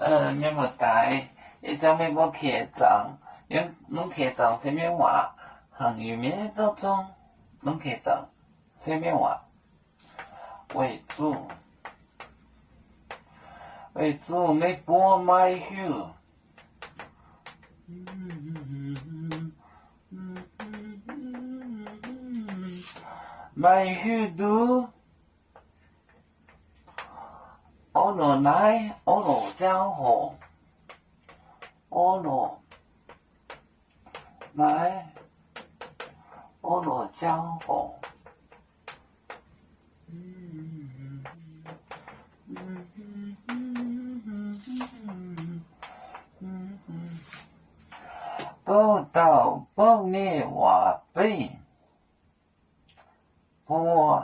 Mienh muoz-doic, ih zanc meih mbuo keh zaangc, yiem norm keh zaangc fei mienh waac, hnangv yie mienh douz zong norm keh zaangc fei mienh waac, weic zuqc, weic zuqc meih mbuo maiv hiuv, maiv hiuv duqv orqc norqc naaiv, orqc norqc ziangh hoc, orqc norqc naaiv, orqc norqc ziangh hoc. Bouv dauh bouv ninh waac beiv. Buo,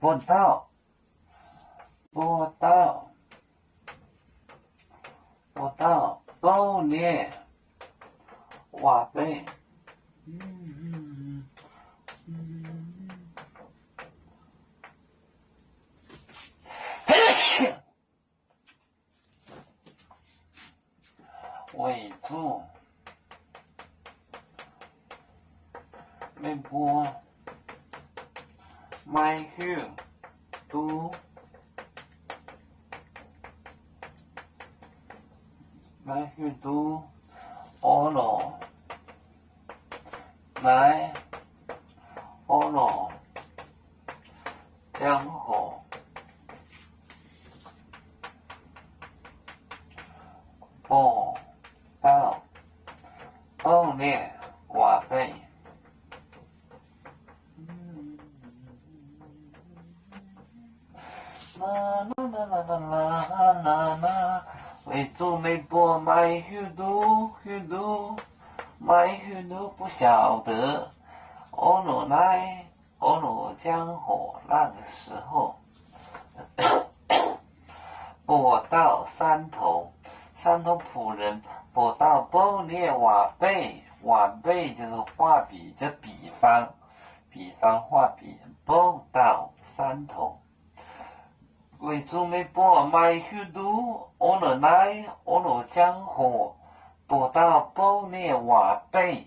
buo dauh, buo dauh, buo dauh bouv ninh waac beiv. Weic zuqc meih mbuo maiv hiuv duqv, maiv hiuv duqv orqc norqc naaiv, orqc norqc ziangh hoc, buo dauh bouv ninh waac beiv. Weic zuqc meih mbuo maiv hiuv duqv, hiuv duqv, maiv hiuv duqv, 不晓得 orqc norqc naaiv, orqc norqc ziangh hoc 那个时候. Buo dauh 山头, 山头仆人, buo dauh bouv ninh waac beiv. Waac beiv 就是画笔, 就比方, 比方画笔, bouv dauh 山头. Weic zuqc meih mbuo maiv hiuv duqv orqc norqc naaiv, orqc norqc ziangh hoc, buo dauh bouv ninh waac beiv.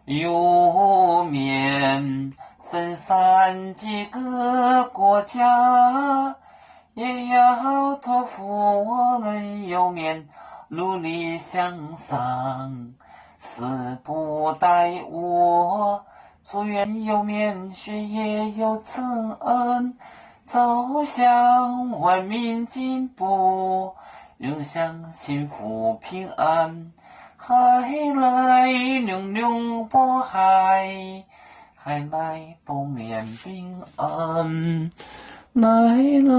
有面分散几个国家，也要托付我们有面努力向上，死不带我，祝愿有面学业有成恩，朝向文明进步，永享幸福平安。 海来龙龙保海，海来保面平安。来来